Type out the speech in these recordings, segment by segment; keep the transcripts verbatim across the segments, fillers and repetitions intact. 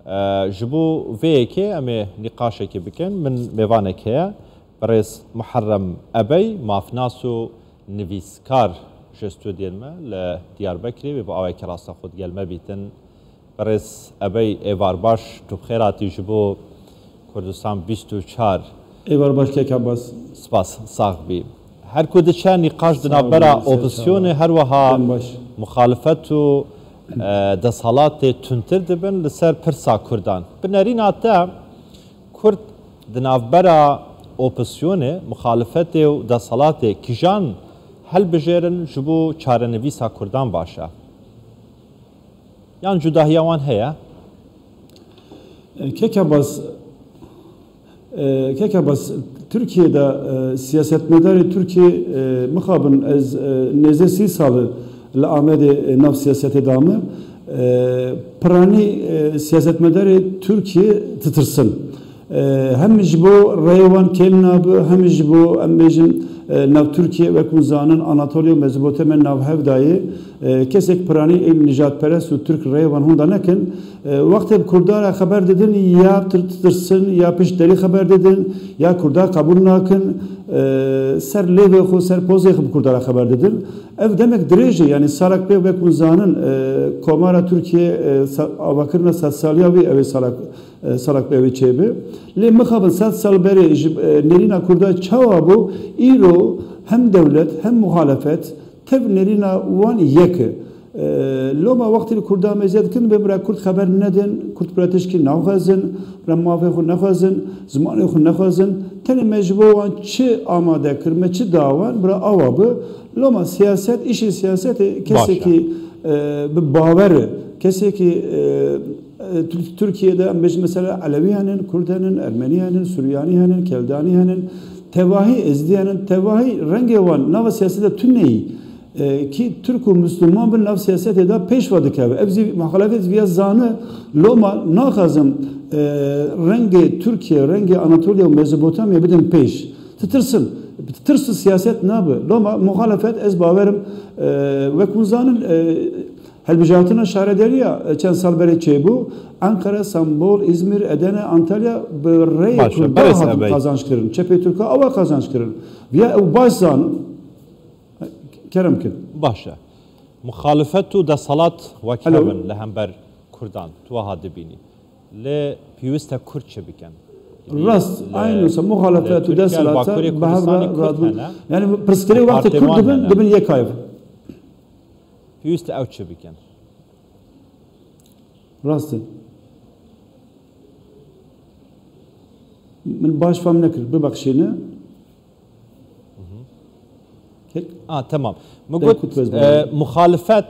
E, ji bo vê yekê em ê nîqaşekê bikin. Min mêvanek heye. Birêz Muharrem Ebey, mafnas û nivîskar ji stûdyên me li Diyarbekirê, wê bi awayekî rasteqû digel me bîtin. Birêz Ebey, êvar baş, tu bi xêr hatî ji bo Kurdistan bîst û çar. Êvar baş kek Abbas. Spas, sax bî. Her ku diçe nîqaş di navbera opozîsyonê, her wiha muxalifet û, e, desthilatê tundtir dibin li ser pirsa Kurdan. Bi nerîna te, Kurd di navbera opozîsyonê, muxalifetê û desthilatê kîjan hilbijêrin ji bo çarenivîsa Kurdan baş e? Yan cudahiya wan heye? E, Kek Abbas, e, Kek Abbas, Tirkiye de, e, siyasetmedarê Tirkiye, e, mixabin ez, e, nêzê sî sal li Amedê, e, nav siyasetê de me. E, piranî, e, siyasetmedarê Tirkiye ditirsin. E, hem ji bo rêyê wan kêm nabe, hem ji bo, em bêjin, e, nav Tirkiye, wek hûn zanin, Anatoliya û Mezopotamya nav hev dayê. E, kesek piranî ên nijadperest û Tirk rêyê wan hûn da nekin. E, wextê bi Kurda re xeber didin, ya tir-, tirsin, ya pişt derî xeber didin, ya Kurda qebûl nakin, e, ser lêvê xwe, ser pozê xwe bi Kurda re xeber didin. Ev demek dirêj e, yanî salek pê wek hûn zanin, e, Komara Tirkiye, e, sa-, avakirina sedsaliya wî ew ê salek, e, salek pê wê çêbe. Lê mixabin sed sal berê ji, e, nêrîna Kurda çawa bû, îro hem dewlet hem muxalefet tev nêrîna wan yek e. E, loma wextî li Kurda meziyet kin be, bira Kurd xeber nedin, Kurd bira tişkî naxwezin, bira mafê xwe nexwezin, zimanê xwe nexwezin. Tenê me ji bo wan çi amade kir, me çi da wan, bira awa bi. Loma siyaset, îşê siyasetê kesekî, e, bi bawer e, kesekî, e, e, Tir-, Tirkiye de em bêjin mesela Elewî henin, Kurd henin, Ermenî henin, Suryanî henin, Keldanî henin, tevahî Êzidî henin, tevahî rengê wan nava siyasetê de tune yî. E, kî Tirk û Misliman bin nav siyasetê de pêş ve dikeve. Ev zî muxalefet viya zane, loma naxwazim, e, rengê Tirkiye, rengê Anatoliya û Mezopotamya bidin pêş. Ditirsin. Bi tirs û siyaset nabe. Loma muxalefet ez bawerim, e, wek hûn zanin, e, hilbijartina şarederiya, e, çend sal berê çêbû, Ankara, Stambol, Îzmir, Edene, Antalya bi rêyê Kurda hatin qazanç kirin. Çepê Tirka awa qazanç kirin. Viya ew baş zanin. Kerem kin. Baş e. Muxalifet û desthilat wek hev in li hember Kurdan, tu wiha dibînî. Lê pêwîst e Kurd çi bikin? Rast, aynı wisa muxalifet û desthilat bi hev re radibûn. Yani pirsgirêk wextê Kurd dibin, dibin yek ev. Pêwîst e ew çi bikin? Rast e. Min baş fam nekir, bibexşîne. Kek? A, temam. Min got, e, muxalifet,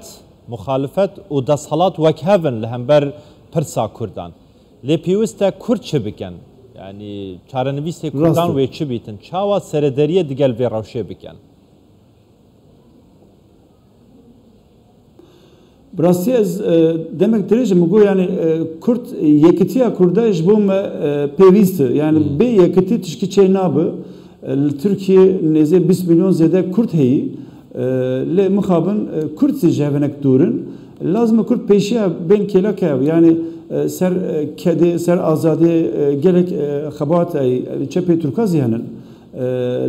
muxalifet û desthilat wek hev in li hember pirsa Kurdan. Lê pêwîst e Kurd çi bikin? Yanî çarenivîsê Kurdan wê çi bîtin? Çawa serederiyê digel vê rewşê bikin? Bi rastî ez, e, demek dirêj im, min got, yanî, e, Kurd, e, yekitiya Kurda ji bo me, e, pêwîst e. Yanî bê yekitî tişkî çê nabe. E, li Tirkiye nêzê bîst milyon zêde Kurd heyî. E, lê mixabin, e, Kurd zî ji hev hinek dûr in. Lazim e Kurd pêşiya bên kêleke ev. Yanî, e, ser, e, kedê, ser azadiyê, e, gelek, e, xebat heyî, e, çepê Tirka zî henin. E,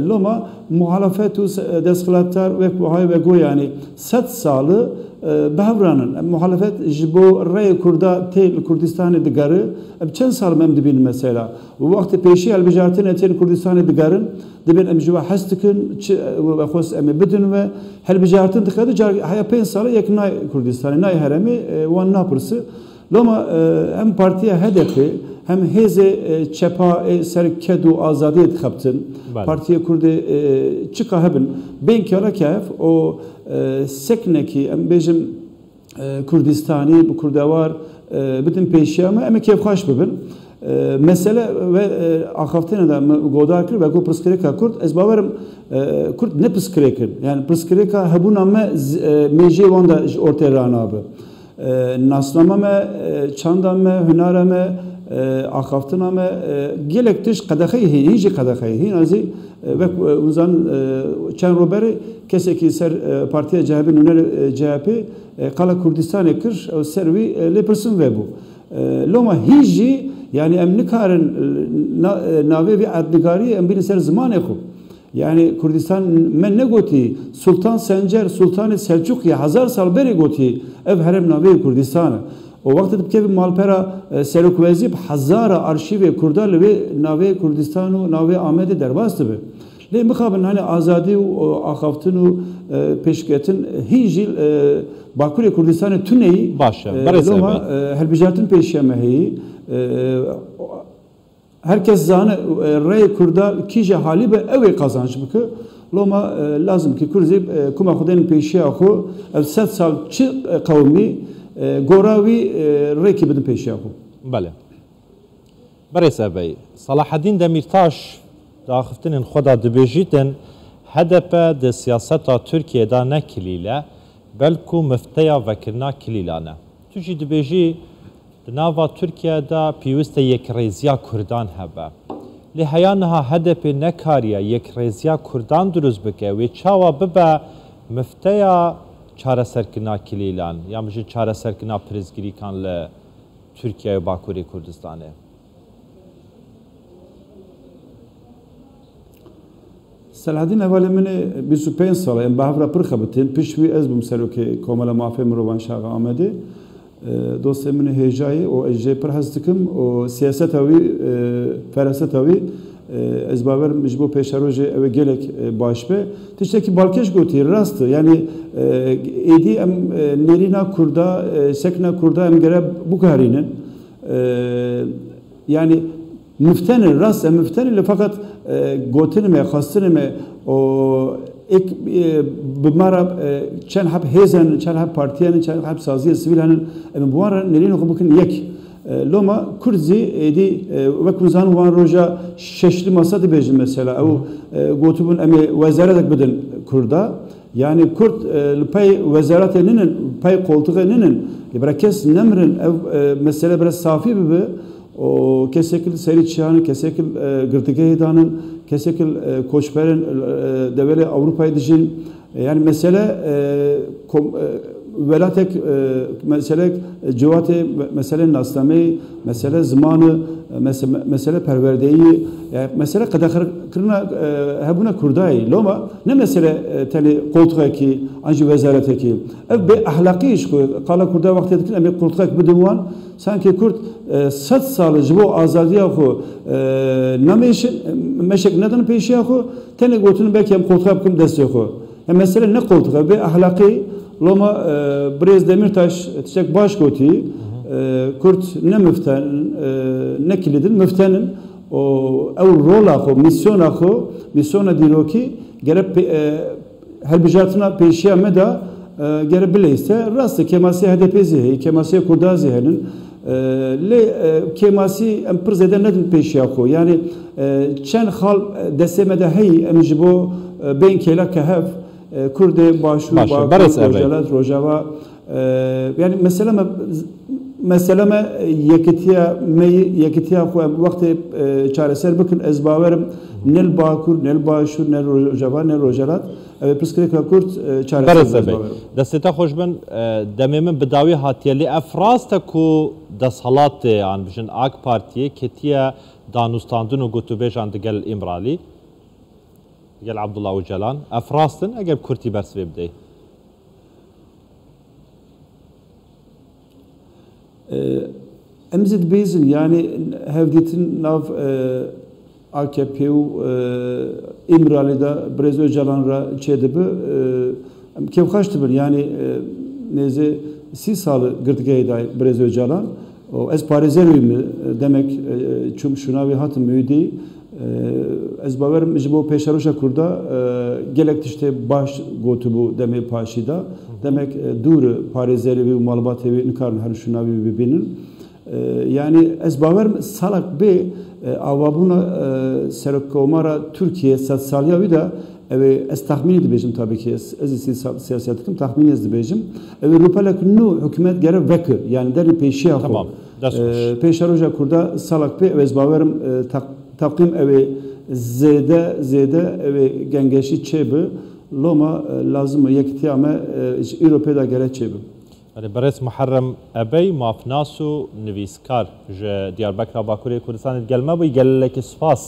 loma muhalefet û se-, desthilatdar wek wiha ve got, yanî sed sal e, bi hev re nin. Muhalefet ji bo reyê Kurda tê li Kurdistanê digere. Em çend sal em dibînin mesela. Û wextê pêşî hilbijartinê tê li Kurdistanê digerin, dibên em ji we hez dikin, çi we xwest em ê bidin we. Hilbijartin dike du car, heya pênc sal e yek nayê Kurdistanê, nayê herêmê, e, wan napirse. Loma, e, hem partiya H D P, hem hêzê, e, çepa ê ser ked û azadiyê dixebtin. Belê. Partiyê Kurdê, e, çika hebin. Bên kêleke ev, o, e, seknekî, em bêjin, e, Kurdistanî, bi Kurdewar, e, bidin pêşiya me, em ê kêfxweş bibin. E, mesele ve, e, axaftinê de min godar kir, ve ku pirsgirêka Kurd, ez bawerim, e, Kurd ne pirsgirêk in. Yani pirsgirêka hebûna me z-, e, mêjê wan de ji ortê ranabe. E, nasnama me, e, çanda me, hunara me, e, axaftina me, e, gelek tişt qedexeyê hîn, hîn jî qedexeyê hîn. Hîna zî, e, wek, e, hûn zanin, e, çend roj berê kesekî ser, e, partiya C H P, nûner, e, C H P, e, qala Kurdistanê kir, ew ser wî, e, lêpirsin vebû. E, loma hîn jî, yani em nikarin, e, na-, e, navê vê erdnigariyê em bînin ser zimanê xwe. Yani Kurdistan me negotî, Sultan Sencer, Sultanê Selçuqiyê hezar sal berê gotî, ev herêm navê Kurdistan e. O wextê tu bikevî malpera, e, serokwezî bi hezara arşîvê Kurda li vê navê Kurdistan û navê Amedê derbas dibe. Lê mixabin hani azadî û, e, axaftin û, e, pêşketin hîn jî, e, Bakurê Kurdistanê tuneyî, Baş e, e, berêz loma, Ebê. E, hilbijartin pêşiya me heyî. E, Her kes zane, e, reyê Kurda kîje halî be, ew ê qazanç bike. Loma, e, lazim ki Kurd zî, e, kuma xwe denin pêşiya xwe, ev sed sal çi, e, qewimî, e, gora wî, e, rêkî bidin pêşiya xwe. Belê. Berêz Ebey, Selahaddîn Demîrtaş di axiftinên xwe de dibêjîtin, H D P di siyaseta Tirkiyê de ne kilîl e, belku mifteya vekirina kilîlan e. Tu jî dibêjî, di nava Tirkiye de pêwîst e yekrêziya Kurdan hebe. Lê heya niha H D P nekariye yekrêziya Kurdan dirust bike, wê çawa bibe mifteya çareserkirina kilîlan, yan bijî çareserkirina pirsgirîkan li Tirkiye û Bakurê Kurdistanê? Selahedîn hevalê min ê bîst û pênc sal e, em bi hev re pir xebitin. Pişt wî ez bûm serokê Komela Mafê Mirovan Şaxa Amedê. E, dostê min ê hêjayî û ez jê pir hez dikim û siyaseta wî, e, feraseta wî, e, ez bawer im ji bo pêşerojê ew ê gelek, e, baş be. Tiştekî balkêş gotî, rast e. Yanî, e, êdî em, e, nêrîna Kurda, e, sekna Kurda em gere biguherînin. E, yanî miften in, rast e, miften in, lê feqet, e, gotinê me, xwestinê me, o êk, e, bi me re, e, çend heb hêz henin, çend heb partiyan in, çend heb saziyên sivîl henin, em ê bi wan re nêrînê xwe bikin yek. E, loma Kurd zî êdî, e, wek hûn zanin wan roja şeşlî masa dibêjin mesela. Ew, e, gotibûn em ê wezaretek bidin Kurda. Yani Kurd, e, li pey wezaretê ninin, pey qoltixê ninin. Ê bira kes nemirin, ev, e, mesele bira safî bibe. O kesekî li serî çiyanin, kesekî, e, girtîgehê danin, kesekî, e, koçberên, e, dewelê Ewropayê dijîn. E, yani mesele, e, kom-, e, welatek, e, meselek, e, ciwatê, me-, mesele nasnameyî, mesele zimanî, e, mese-, me-, mesele perwerdeyî, yani mesele qedexekirina, e, hebûna Kurdayî. Loma ne mesele, e, tenê qoltuxekî an jî wezaretekî. Ev bê ehlaqî ji xwe qala Kurda wextê dikin, em ê qoltuxek bidin wan. Sankê Kurd, e, sed sal ji bo azadiya xwe, e, namêşin, meşek nedin pêşiya xwe, tenê gotin belkî em qoltuxa bikim destê xwe. Hem mesele ne qoltuxe, bê ehlaqî. Loma, e, birêz Demîrtaş tiştek baş gotî. E, Kurd ne miften, e, ne kilîdin, miften in. O, ew rola xwe, mîsyona xwe, mîsyona dîrokî gere pê-, e, hilbijartina pêşiya me de, e, gere bileyste. Rast e, kêmasiya H D P zî heye, kêmasiya Kurda zî henin. E, lê, e, kêmasî em pir zêde nedin pêşiya xwe. Yani, e, çend xal, e, destê me de heyî, em ji bo, e, bên kêleke hev, e, Kurdê Başûr, Baş e, Bakur, berêz Ebey. Rojhilat, Rojava, e, yani mesele me, mesele me yekitiya me, yekitiya xwe em wextê, e, çareser bikin, ez bawerim ne li Bakur, ne li Başûr, ne li Rojava, ne li Rojhilat, ev ê pirsgirêka Kurd, e, çareser Berêz be, ez Ebey. Bawerim. Destê te xweş bin, e, demê min bi dawî hatiye, lê ev rast e ku desthilatê, an bijin AK Partiyê ketiye danûstandin û gotûbêjan digel Îmralî, digel Abdullah Ocalan. Ev rast in, eger bi kurtî bersivê bidey. E, em zî dibêjin, yani hevdîtin nav, e, A K P û, e, Îmralî de birêz Ocalan re çêdibe, e, em kêfxweş dibin. Yani, e, nêzê sî sal girtîgehê dayê birêz Ocalan. Û ez parêzer wî me, demek, e, çûm şûna wî hatim wî dî. E, ez bawerim ji bo pêşeroja Kurda, e, gelek tiştê baş gotibû demê paşî de. Demek, e, dûr parêzerê wî û malbatê wî nikarin herin şûna wî bibînin. E, yani ez bawerim salek bê, e, avabûna, e, serokkomara Tirkiye sedsaliya wî de, ew ê ez texmînî dibêjim, tabii ki ez, ez ê sî-, siyaset dikim, texmînî ez dibêjim. Ew ê rûpelek nû hikûmet gere veke, yani derin pêşiya xwe. Tamam, dest xweş. E, pêşeroja Kurda salek bê, ew ez bawerim, e, teq-, teqîm ew ê zêde, zêde ew ê gengeşî çêbi. Loma, e, lazim e yekitiya me, e, ji îro pê de gere çêbi. Belê, berêz Muharrem Ebey, mafnas û nivîskar ji Diyarbekira Bakurê Kurdistanê digel me bûyî. Gelekî spas